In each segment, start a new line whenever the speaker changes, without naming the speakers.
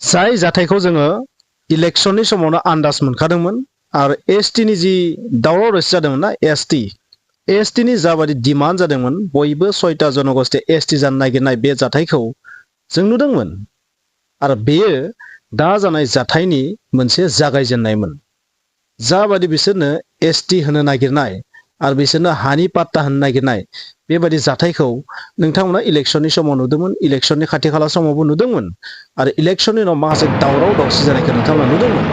जाय जाथायखौ जोङो इलेक्शननि समावनो आन्दाज मोनखादोंमोन आरो एसटिनि जि दावराव दावसि जादोंमोन ना एसटिनि जाबादि डिमान्ड जादोंमोन बयबो 6टा जनगोष्ठी एसटि जानो नागिरनाय बे जाथायखौ जों नुदोंमोन आरो बेयो दा जानाय जाथायनि मोनसे जागायजेननायमोन जाबादि बिसोरनो एसटि होनो नागिरनाय आरो बिसोरनो हानि पाट्टा होनो नागिरनाय बेबादि जाथायखौ नोंथांमोना इलेक्शननि समाव नुदोंमोन इलेक्शननि खाथि खाला समावबो नुदोंमोन आरो इलेक्शननि उनाव माखासे दावराव दावसि जानायखौ नोंथांमोना नुदोंमोन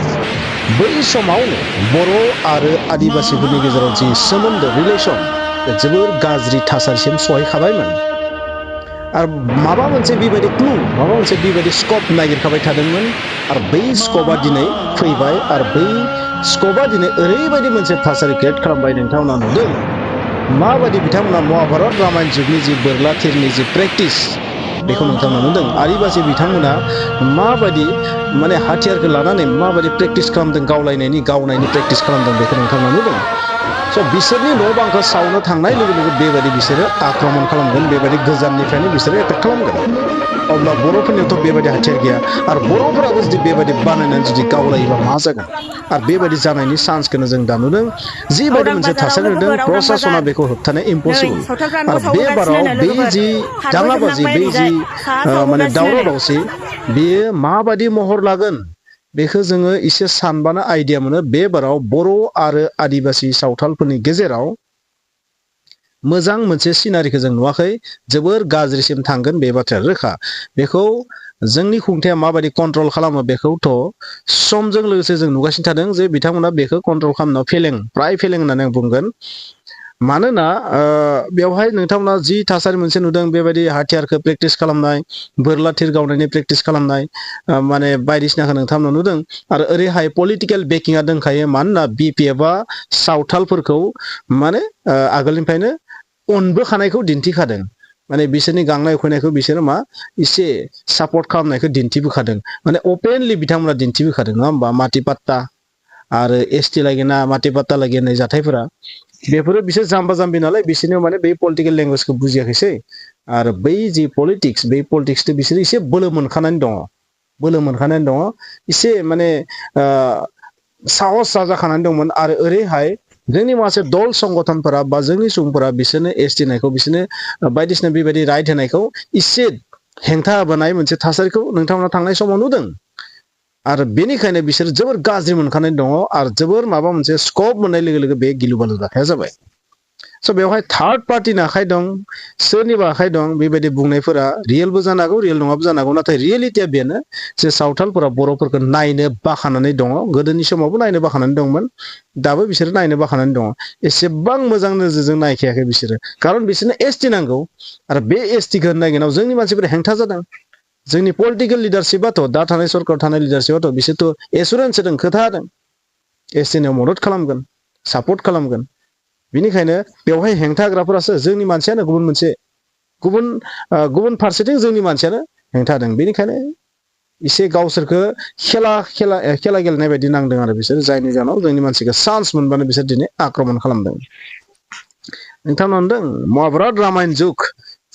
बै समावनो बर' आरो आदिबासिफोरनि गेजेराव जि सोमोन्दो रिलेशन जोबोर गाज्रि थासारिसिम सहैखाबायमोन आरो माबा मोनसे बेबायदि क्लु माबा मोनसे बेबायदि स्कप नागिरखाबाय थादोंमोन आरो बै स्कपआ दिनै फैबाय आरो बै स्कपआ दिनै ओरैबायदि मोनसे थासारि क्रिएट खालामबाय नोंथांमोना नुदों माबायदि बिथांमोना महाभारत रामायण जुगनि जि बोरला थिरनि जि प्रेक्टिस बेखौ नोंथांमोना नुदों आदिबासि बिथांमोना माबायदि माने हाथियारखौ लानानै माबायदि प्रेक्टिस खालामदों गावनायनि प्रेक्टिस खालामदों बेखौ नोंथांमोना नुदों स' बिसोरनि न' बांखौ सावनो थांनाय लोगो लोगो बेबायदि बिसोरो आक्रमण खालामगोन बेबायदि गोजाननिफ्रायनो बिसोरो एटेक खालामगोन अब्ला बर'फोरनियावथ' बेबायदि हाथियार गैया आरो बर'फोराबो जुदि बेबायदि बानायनानै जुदि गावलायोबा मा जागोन आरो बेबायदि जानायनि चान्सखौनो जों दा नुदों जिबायदि मोनसे थासारि नुदों प्रशासना बेखौ होबथानो इम्पसिबल आरो बे बाराव बे जि दाङाबाजि बे जि माने दावराव दावसि बेयो माबायदि महर लागोन बेखौ जोङो एसे सानबानो आइडिया मोनो बे बाराव बर' आरो आदिबासि सावथालफोरनि गेजेराव मोजां मोनसे सिनारिखौ जों नुवाखै जोबोर गाज्रिसिम थांगोन बे बाथ्राया रोखा बेखौ जोंनि खुंथाया माबायदि कन्ट्रल खालामो बेखौथ' समजों लोगोसे जों नुगासिनो थादों जे बिथांमोना बेखौ कन्ट्रल खालामनायाव प्राय फेलें होननानै आं बुंगोन मानोना बेवहाय नोंथांमोना जि थासारि मोनसे नुदों बेबायदि हाथियारखौ प्रेक्टिस खालामनाय बोरला थिर गावनायनि प्रेक्टिस खालामनाय माने बायदिसिनाखौ नोंथांमोना नुदों आरो ओरैहाय पलिटिकेल बेकिंआ दंखायो मानोना बिपिएफआ सावथालफोरखौ माने आगोलनिफ्रायनो अनबोखानायखौ दिन्थिखादों माने बिसोरनि गांनाय उखैनायखौ बिसोरो मा एसे सापर्ट खालामनायखौ दिन्थिबोखादों माने अपेनलि बिथांमोना दिन्थिबोखादों नङा होमबा माथि पाट्टा आरो एसटि लागिना माथि पाट्टा लागि होननाय जाथायफोरा बेफोरो बिसोर जाम्बा जाम्बि नालाय बिसोरनियाव माने बै पलिटिकेल लेंगुवेजखौ बुजियाखैसै आरो बै जि पलिटिक्स बे पलिटिक्सखौ बिसोरो एसे बोलो मोनखानानै दङ एसे माने साहस जाखानानै दंमोन आरो ओरैहाय जोंनि माखासे दल संगठनफोरा बा जोंनि सुबुंफोरा बिसोरनो एसटि होनायखौ बिसोरनो बायदिसिना बेबायदि राइट होनायखौ एसे हेंथा होबोनाय मोनसे थासारिखौ नोंथांमोना थांनाय समाव नुदों आरो बेनिखायनो बिसोर जोबोर गाज्रि मोनखानाय दङ आरो जोबोर माबा मोनसे स्कप मोननाय लोगो लोगो बे गिलु बालु जाथाया जाबाय स' बेवहाय थार्ड पार्टिनि आखाइ दं सोरनिबा आखाइ दं बेबायदि बुंनायफोरा रियेलबो जानो हागौ रियेल नङाबो जानो हागौ नाथाय रियेलिटिया बेनो जे सावथालफोरा बर'फोरखौ नायनो बाखानानै दङ गोदोनि समावबो नायनो बाखानानै दंमोन दाबो बिसोरो नायनो बाखानानै दङ एसेबां मोजां नोजोरजों नायखायाखै बिसोरो खारन बिसोरनो एसटि नांगौ आरो बे एसटिखौ नागिरनायाव जोंनि मानसिफोरा हेंथा जादों जोंनि पलिटिकेल लिडारशिपआथ' दा थानाय सरकार थानाय लिडारशिपआथ' बिसोरथ' एसुरेन्स होदों खोथा होदों एसटिनियाव मदद खालामगोन सापर्ट खालामगोन बिनिखायनो बेवहाय हेंथा होग्राफोरासो जोंनि मानसियानो गुबुन फारसेथिं जोंनि मानसियानो हेंथा होदों बेनिखायनो एसे गावसोरखौ खेला गेलेनाय बायदि नांदों आरो बिसोर जायनि जाहोनाव जोंनि मानसिखौ चान्स मोनबानो बिसोर दिनै आक्रमण खालामदों नोंथांमोना नुदों महाभारत रामायण जुग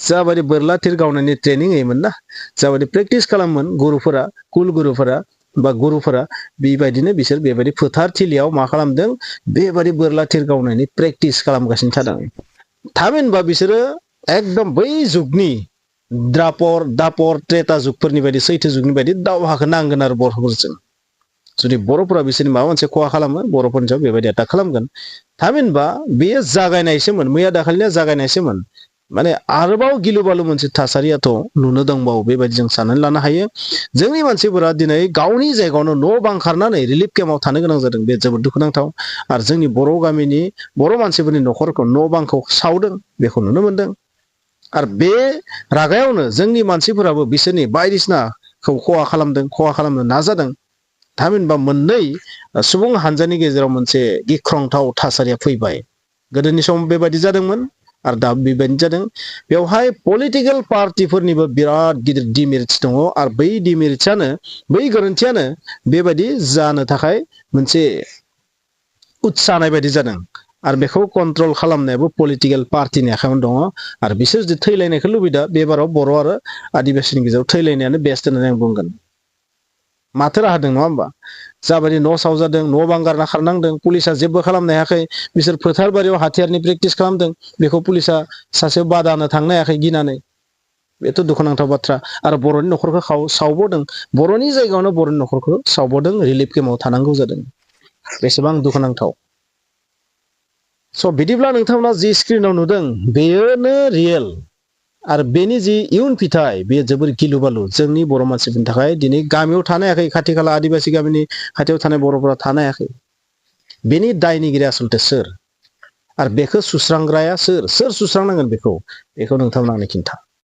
जाबायदि बोरला थिर गावनायनि ट्रेनिं होयोमोन ना जाबायदि प्रेक्टिस खालामोन गुरुफोरा बा गुरुफोरा बेबायदिनो बिसोर बेबायदि फोथार थिलियाव मा खालामदों बेबायदि बोरला थिर गावनायनि प्रेक्टिस खालामगासिनो थादों थामहिनबा बिसोरो एकदम बै जुगनि दापर त्रेता जुगफोरनि बायदि सैथो जुगनि बायदि दावहाखौ नांगोन आरो बर'फोरजों जुदि बर'फोरा बिसोरनि माबा मोनसे खहा खालामो बर'फोरनि सायाव बेबायदि एटाक खालामगोन थामहिनबा बेयो जागायनायसोमोन मैया दाखालिनिया जागायनायसोमोन माने आरोबाव गिलु बालु मोनसे थासारियाथ' नुनो दंबावो बेबायदि जों साननानै लानो हायो जोंनि मानसिफोरा दिनै गावनि जायगायावनो न' बां खारनानै रिलिफ केम्पआव थानो गोनां जादों बे जोबोद दुखुनांथाव आरो जोंनि बर' गामिनि बर' मानसिफोरनि न'खरखौ न' बांखौ सावदों बेखौ नुनो मोनदों आरो बे रागायावनो जोंनि मानसिफोराबो बिसोरनि बायदिसिनाखौ खहा खालामनो नाजादों थामहिनबा मोननै सुबुं हानजानि गेजेराव मोनसे गिख्रंथाव थासारिया फैबाय गोदोनि समाव बेबायदि जादोंमोन आरो दा बेबायदि जादों बेवहाय पलिटिकेल पार्टिफोरनिबो बिराद गिदिर डिमेरिट्स दङ आरो बै गोरोन्थियानो बेबायदि जानो थाखाय मोनसे उत्साहनाय बायदि जादों आरो बेखौ कन्ट्रल खालामनायाबो पलिटिकेल पार्टिनि आखायावनो दङ आरो बिसोर जुदि थैलायनायखौ लुबैदों बेबाराव बर' आरो आदिबासिनि गेजेराव थैलायनायानो बेस्ट होननानै आं बुंगोन माथो राहा दं नङा होमबा जाबायदि न' साव जादों न' बां गारना खारनांदों पुलिसा जेबो खालामनो हायाखै बिसोर फोथार बारियाव हाथियारनि प्रेक्टिस खालामदों बेखौ पुलिसा सासे बादा होनो थांनो हायाखै गिनानै बेथ' दुखुनांथाव बाथ्रा आरो बर'नि न'खरखौ सावबोदों बर'नि जायगायावनो बर'नि न'खरखौ सावबोदों रिलिफ केम्पआव थानांगौ जादों बेसेबां दुखुनांथाव स' बिदिब्ला नोंथांमोना जि स्क्रिनाव नुदों बेयोनो रियेल आरो बेनि जि इयुन फिथाइ बेयो जोबोर गिलु बालु जोंनि बर' मानसिफोरनि थाखाय दिनै गामियाव थानो हायाखै खाथि खाला आदिबासि गामिनि खाथियाव थानाय बर'फोरा थानो हायाखै बेनि दायनिगिरिया आसलथे सोर आरो बेखौ सुस्रांग्राया सोर सुस्रांनांगोन बेखौ नोंथांमोना आंनो खिन्था